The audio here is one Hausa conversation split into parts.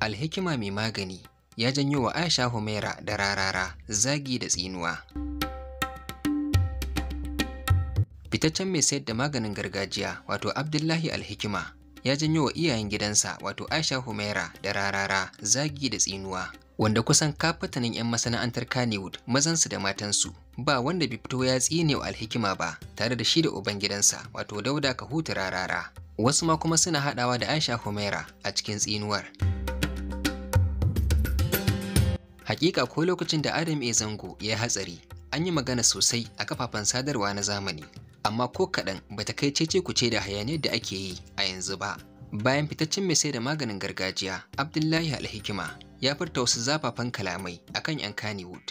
Alhikima mai magani ya janyo wa Aisha Humaira da Rarara zagi da tsinuwa. Fitaccen mai sayar da maganin gargajiya wato Abdullahi Alhikima ya janyo wa iyayen gidansa wato Aisha Humaira da Rarara zagi da tsinuwa, wanda kusan kafatanin 'yan masana'antar Kannywood mazansu da matansu ba wanda bai fito ya tsine wa Alhikima ba tare da shi da uban gidansa wato Dauda Kahutu Rarara. Wasu ma kuma suna haɗawa da Aisha Humaira a cikin tsinuwar. Hakika ko lokacin da Adam A. Zango ya hatsari, an yi magana sosai a kafafen sadarwa na zamani, amma ko kaɗan bata kai cece kuce da hayaniyar da ake yi a yanzu ba. Bayan fitaccen mai sai da maganin gargajiya, Abdullahi Alhikima ya furta wasu zafafan kalamai akan 'yan Kannywood.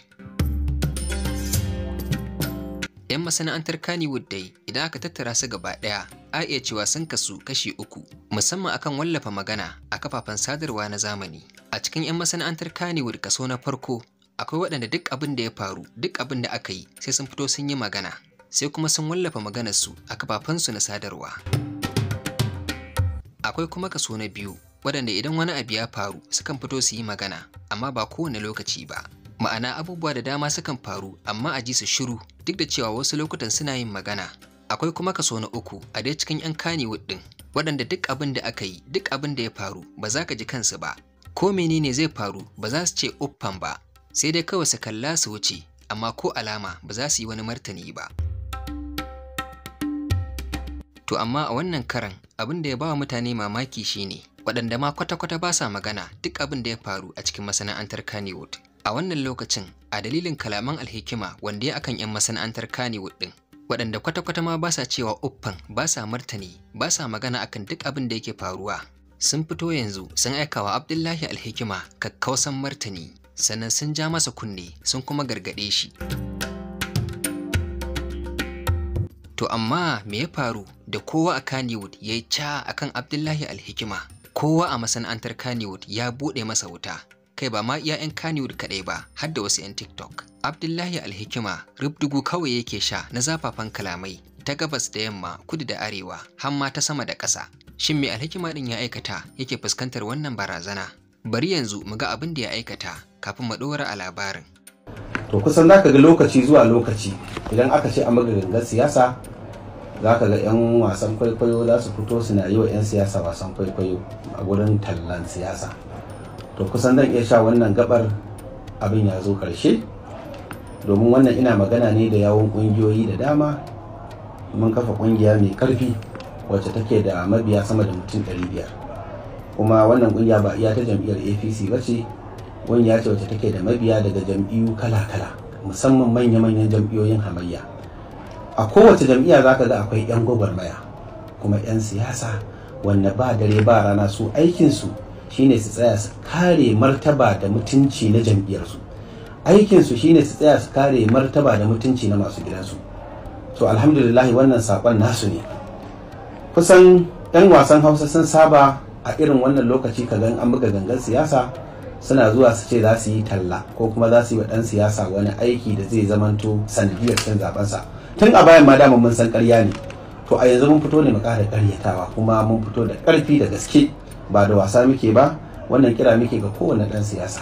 'Yan masana'antar Kannywood dai idan aka tattara su gaba ɗaya, a iya cewa sun kasu kashi uku, musamman akan wallafa magana a kafafen sadarwa na zamani. A cikin 'yan masana'antar Kannywood kaso na farko, akwai waɗanda duk abin da ya faru, duk abin da aka yi, sai sun fito sun yi magana, sai kuma sun wallafa maganarsu a kafafensu na sadarwa. Akwai kuma kaso na biyu, waɗanda idan wani abu ya faru sukan fito su yi magana, amma ba kowane lokaci ba. Ma'ana abubuwa da dama sukan faru amma a ji su shiru duk da cewa wasu lokutan suna yin magana. Akwai kuma kaso na uku a dai cikin 'yan Kannywood ɗin, waɗanda duk abin da aka yi, duk abin da ya faru ba za ka ji kansu ba. Ko menene zai faru ba za su ce uffan ba, sai dai kawai su kalla su wuce, amma ko alama ba za su yi wani martani ba. To amma a wannan karan abin da ya ba wa mutane mamaki shine waɗanda ma kwata-kwata ba sa magana duk abin da ya faru a cikin masana'antar Kannywood. A wannan lokacin a dalilin kalaman Alhikima wanda ya akan 'yan masana'antar Kannywood ɗin, waɗanda kwata-kwata ma ba sa cewa uffan, ba sa martani, ba sa magana akan duk abin da yake faruwa. Sun fito yanzu sun aika wa Abdullahi Alhikima kakkausan martani, sannan sun ja masa kunne sun kuma gargaɗe shi. To amma me ya faru da kowa a Kannywood ya yi ca akan Abdullahi Alhikima? Kowa a masana'antar Kannywood ya buɗe masa wuta. Kai ba ma iya 'yan Kannywood kaɗai ba, har da wasu 'yan TikTok. Abdullahi Alhikima rubdugu kawai yake sha na zafafan kalamai ta gabas da yamma, kudu da arewa, har ma ta sama da ƙasa. Shin me Alhikima ɗin ya aikata yake fuskantar wannan barazana? Bari yanzu mu ga abin da ya aikata kafin mu ɗora a labarin. To kusan za ka ga lokaci zuwa lokaci idan aka ce an buga gangar siyasa, za ka ga 'yan wasan kwaikwayo za su fito suna yi wa 'yan siyasa wasan kwaikwayo a gurin tallan siyasa. To kusan zan iya sha wannan gabar abin ya zo ƙarshe, domin wannan ina magana ne da yawun ƙungiyoyi da dama. Mun kafa ƙungiya mai ƙarfi wacce take da mabiya sama da mutum 500, kuma wannan ƙungiya ba iya ta jam'iyyar APC ba ce, ƙungiya ce wacce take da mabiya daga jam'iyyu kala-kala, musamman manya-manyan jam'iyyoyin hamayya. A kowace jam'iyya za ka ga akwai 'yan gwagwarmaya kuma 'yan siyasa wanda ba dare ba rana su aikinsu shine su tsaya su kare martaba da mutunci na jam'iyyarsu. Aikinsu shine su tsaya su kare martaba da mutunci na masu gidansu. To alhamdulillah wannan saƙon nasu ne. Kusan 'yan wasan Hausa sun saba a irin wannan lokaci ka gan an buga gangan siyasa suna zuwa su ce za su yi talla ko kuma za su yi wa ɗan siyasa wani aiki da zai zamanto sanadiyar cin zaɓensa. Tun a bayan ma dama mun san ƙarya ne. To a yanzu mun fito ne mu ƙara ƙaryatawa, kuma mun fito da ƙarfi da gaske, ba da wasa muke ba. Wannan kira muke ga kowane ɗan siyasa.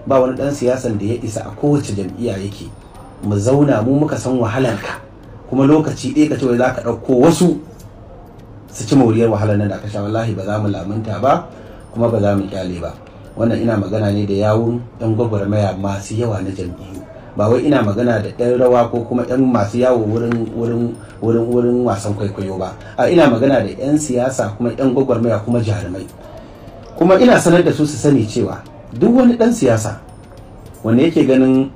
Ba wani ɗan siyasan da ya isa a kowace jam'iyya yake mu zauna mu muka san wahalarka, kuma lokaci ɗaya ka ce wai za ka ɗauko wasu su ci moriyar wahalar nan da aka sha. Wallahi ba za mu lamunta ba kuma ba za mu kyale ba. Wannan ina magana ne da yawun ɗan gwagwarmaya masu yawa na jam'iyyu, ba wai ina magana da ɗan rawa ko kuma ɗan masu yawo wurin wasan kwaikwayo ba. A ina magana da 'yan siyasa kuma 'yan gwagwarmaya kuma jarumai. Kuma ina sanar da su su sani cewa duk wani ɗan siyasa wanda yake ganin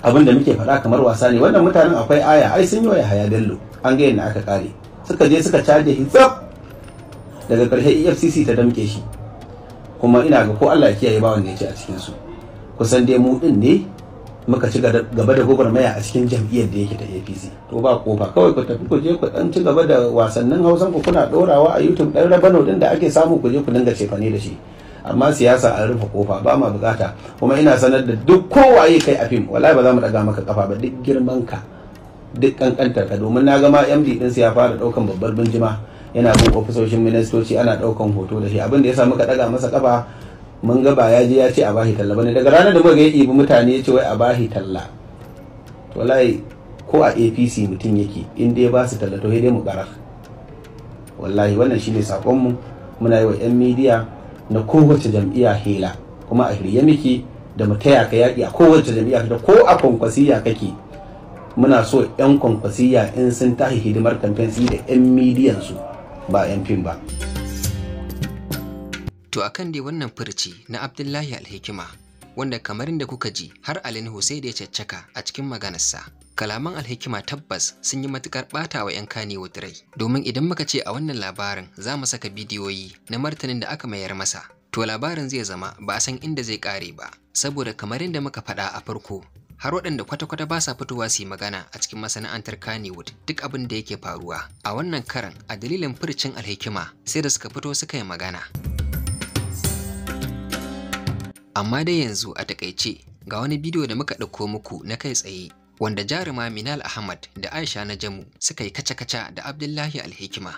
abin da muke faɗa kamar wasa ne, wannan mutanen akwai aya, ai sun yi wa Yahaya Bello, an ga yadda aka kare, suka je suka caje shi tsaf, daga ƙarshe EFCC ta damƙe shi. Kuma ina ga ko Allah ya kiyaye ba wanda ya ce a cikin su. Kusan dai mu din ne muka ci gaba da gwagwarmaya a cikin jam'iyyar da yake ta APC. To ba kofa, kawai ku tafi ku je ku dan ci gaba da wasannin Hausan ku, kuna dorawa a YouTube dan rabano din da ake samu ku je ku dinga cefane da shi. Amma siyasa an rufe kofa, ba ma bukata. Kuma ina sanar da duk kowaye kai a fim, wallahi ba za mu daga maka kafa ba, duk girman ka, duk kankantar ka. Domin na ga ma MD din ya fara daukan babbar binjima, yana bin ofisoshin ministoci ana daukan hoto da shi. Abin da ya sa muka daga masa kafa, Mun ga ba ya je ya ce a bashi talla bane. Daga ranar da muka ga ya ɗibi mutane ya ce wai a bashi talla, to wallahi ko a APC mutum yake in dai ba su talla to sai dai mu karar. Wallahi wannan shine sakon mu. Muna yi wa 'yan midiya na kowace jam'iyya hela, kuma a shirye muke da mu taya ka yaƙi a kowace jam'iyya da ko a kwankwasiya kake. Muna so 'yan kwankwasiya in sun tashi hidimar kamfen su da 'yan midiyan su, ba 'yan fim ba. To akan dai wannan furci na Abdullahi Alhikima, wanda kamar inda kuka ji har Ali Nuhu sai da ya caccaka a cikin maganarsa. Kalaman Alhikima tabbas sun yi matukar ɓata wa 'yan Kannywood rai, domin idan muka ce a wannan labarin za mu saka bidiyoyi na martanin da aka mayar masa, to labarin zai zama ba a san inda zai ƙare ba, saboda kamar inda muka faɗa a farko, har waɗanda kwata-kwata ba sa fitowa su yi magana a cikin masana'antar Kannywood duk abin da yake faruwa. A wannan karan a dalilin furcin Alhikima sai da suka fito suka yi magana. Amma dai yanzu a takaice ga wani bidiyo da muka ɗauko muku na kai tsaye wanda jaruma Minal Ahmad da Aisha Najamu suka yi kaca-kaca da Abdullahi Alhikima.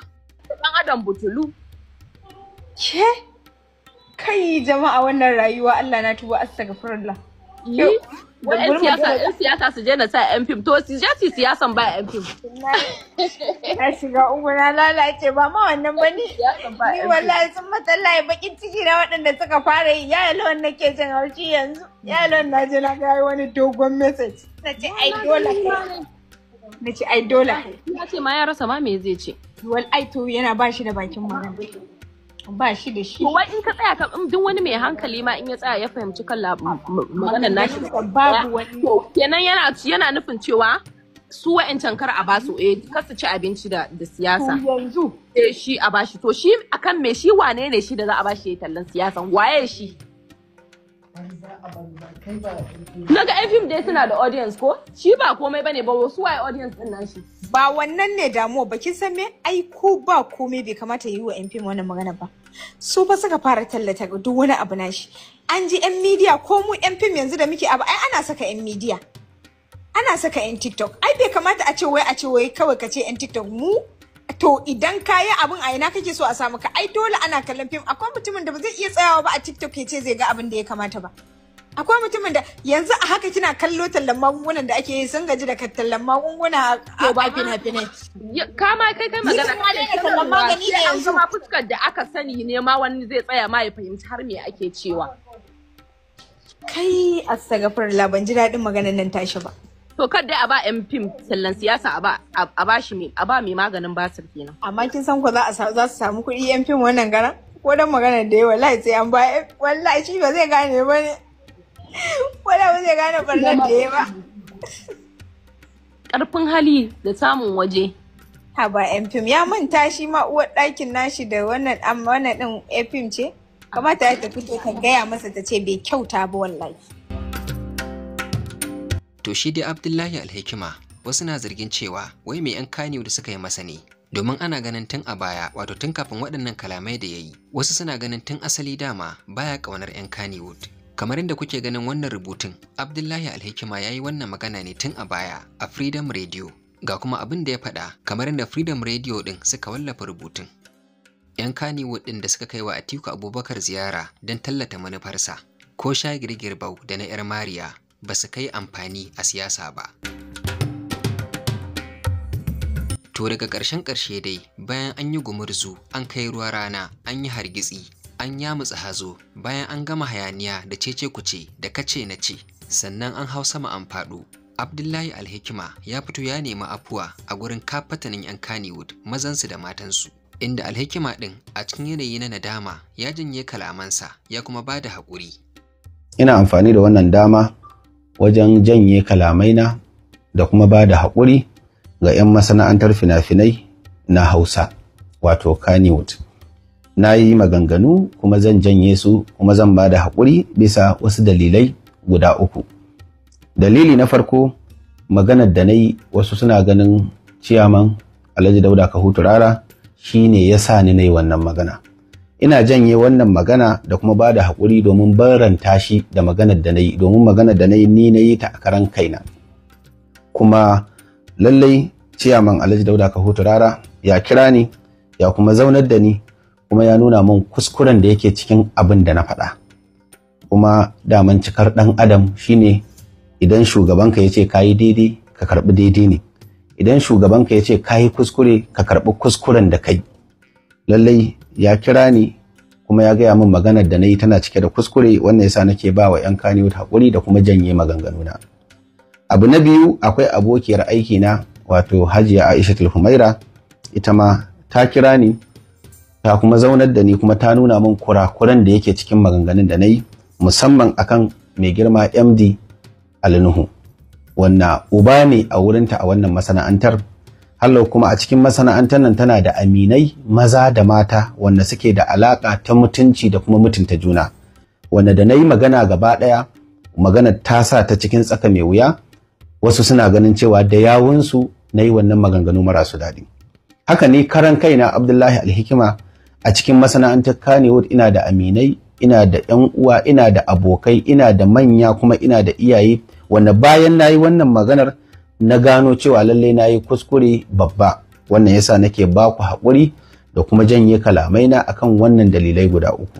Ɗan adam butulu. Ke? Kai jama'a wannan rayuwa Allah na tuba, astaghfirullah. Wai 'yan siyasa su je na sa 'yan fim, to su je su siyasan ba 'yan fim. Na shiga uku na lalace, ba ma wannan ba ni. Ni wallahi sun matsallaye bakin ciki na waɗanda suka fara yi. Ya lawan nake jin haushi yanzu. Ya lawan na je na ga wani dogon message. Na ce ai dole. Na ce ai dole. Ya ce ma ya rasa ma me zai ce. Wal ai to yana ba shi da bakin magana. Ba shi da shi. To wai in ka tsaya ka duk wani mai hankali ma in ya tsaya ya fahimci kan maganar nashi babu wani. To kenan yana nufin cewa su wa'ancan kar a basu kar su ci abinci da siyasa. Yanzu. Eh shi a bashi, to shi akan me, shi wane ne shi da za a bashi yayi tallan siyasan, waye shi? Naga yan fim dai suna da audience ko? Shi ba komai bane ba, wasu waye audience din nan shi? Ba wannan ne damuwa ba, kin san me? Ai ko ba komai bai kamata yi wa yan fim wannan magana ba. Su fa suka fara tallata duk wani abu nashi. An ji yan media ko mu yan fim yanzu da muke abu ai ana saka yan media. Ana saka yan TikTok. Ai bai kamata a ce wai kawai ka ce yan TikTok mu. To idan ka yi abin a ina kake so a samu ka? Ai dole ana kallon fim. Akwai mutumin da ba zai iya tsayawa ba a TikTok ya ce zai ga abin da ya kamata ba. Akwai mutumin da yanzu a haka kina kallo tallan magungunan da ake yi, sun gaji da tallan magunguna a fina-finai. Kama kai magana kai tallan magani ne yanzu. Ma fuskar da aka sani ne ma wani zai tsaya ma ya fahimci har me ake cewa. Kai astagfirullah, ban ji daɗin maganar nan tashi ba. To kar dai a ba yan fim tallan siyasa, a ba shi a ba mai maganin basir kenan. Amma kin san ko za su samu kuɗi yan fim wannan garan? Ko dan maganar da ya wallahi sai an ba, wallahi shi ba zai gane ba ne. Wala ba zai gane barnar da ya ba. Karfin hali da samun waje. Ha ba yan fim ya manta shi ma uwar ɗakin nashi da wannan amma wannan ɗin yan fim ce. Kamata ya tafi to ka gaya masa ta ce bai kyauta ba wallahi. To shi dai Abdullahi Alhikima wasu na zargin cewa wai mai 'yan Kannywood suka yi masa ne, domin ana ganin tun a baya, wato tun kafin waɗannan kalamai da ya yi, wasu suna ganin tun asali dama baya ƙaunar 'yan Kannywood. Kamar inda kuke ganin wannan rubutun, Abdullahi Alhikima ya yi wannan magana ne tun a baya a Freedom Radio. Ga kuma abin da ya faɗa kamar inda Freedom Radio ɗin suka wallafa rubutun. 'Yan Kannywood ɗin da suka kai wa Atiku Abubakar ziyara don tallata manufarsa, ko sha girgirbau da na 'yar Mariya ba su kai amfani a siyasa ba. To daga ƙarshen ƙarshe dai bayan an yi gumurzu, an kai ruwa rana, an yi hargitsi, an yamutsa hazo, bayan an gama hayaniya da cece kuce da kace na ce, sannan an hau sama an faɗo. Abdullahi Alhikima ya fito ya nemi afuwa a gurin kafatanin 'yan Kannywood mazansu da matansu. Inda Alhikima ɗin a cikin yanayi na nadama ya janye kalamansa ya kuma ba da haƙuri. Ina amfani da wannan dama wajen janye kalamaina da kuma ba da haƙuri ga 'yan masana'antar fina-finai na Hausa, wato Kannywood. Na yi maganganu kuma zan janye su kuma zan ba da haƙuri bisa wasu dalilai guda uku. Dalili na farko, maganar da na yi wasu suna ganin ciyaman Alhaji Dauda Kahutu Rara shi ne ya sa ni na yi wannan magana. Ina janye wannan magana da kuma ba da haƙuri domin baranta shi da maganar da na yi, domin maganar da na yi ni na yi ta a karan kaina. Kuma lallai ciyaman Alhaji Dauda Kahutu Rara ya kira ni ya kuma zaunar da ni kuma ya nuna min kuskuren da yake cikin abin da na faɗa. Kuma daman cikar ɗan adam shine idan shugabanka ya ce ka yi daidai, ka karɓi daidai ne. Idan shugabanka ya ce ka yi kuskure, ka karɓi kuskuren da kai. Lallai ya kira ni kuma ya gaya min maganar da na yi tana cike da kuskure. Wannan yasa nake ba wa 'yan Kannywood haƙuri da kuma janye maganganuna. Abu na biyu, akwai abokiyar aiki na, wato Hajiya Aisha Humaira. Ita ma ta kira ni, ta kuma zaunar da ni, kuma ta nuna min kurakuran da yake cikin maganganun da na yi, musamman akan mai girma MD Ali Nuhu, wannan uba ne a wurinta a wannan masana'antar. Hallau kuma a cikin masana'antar nan tana da aminai maza da mata wanda suke da alaka ta mutunci da kuma mutunta juna, wanda da na yi magana gaba ɗaya, magana ta sa ta cikin tsaka mai wuya. Wasu suna ganin cewa da yawunsu na yi wannan maganganu marasu daɗi. Haka ne karan kaina, Abdullahi Alhikima, a cikin masana'antar Kannywood ina da aminai, ina da 'yan uwa, ina da abokai, ina da manya, kuma ina da iyaye, wanda bayan na yi wannan maganar na gano cewa lallai na yi kuskure babba. Wannan yasa nake ba ku haƙuri da kuma janye kalamaina akan wannan dalilai guda uku.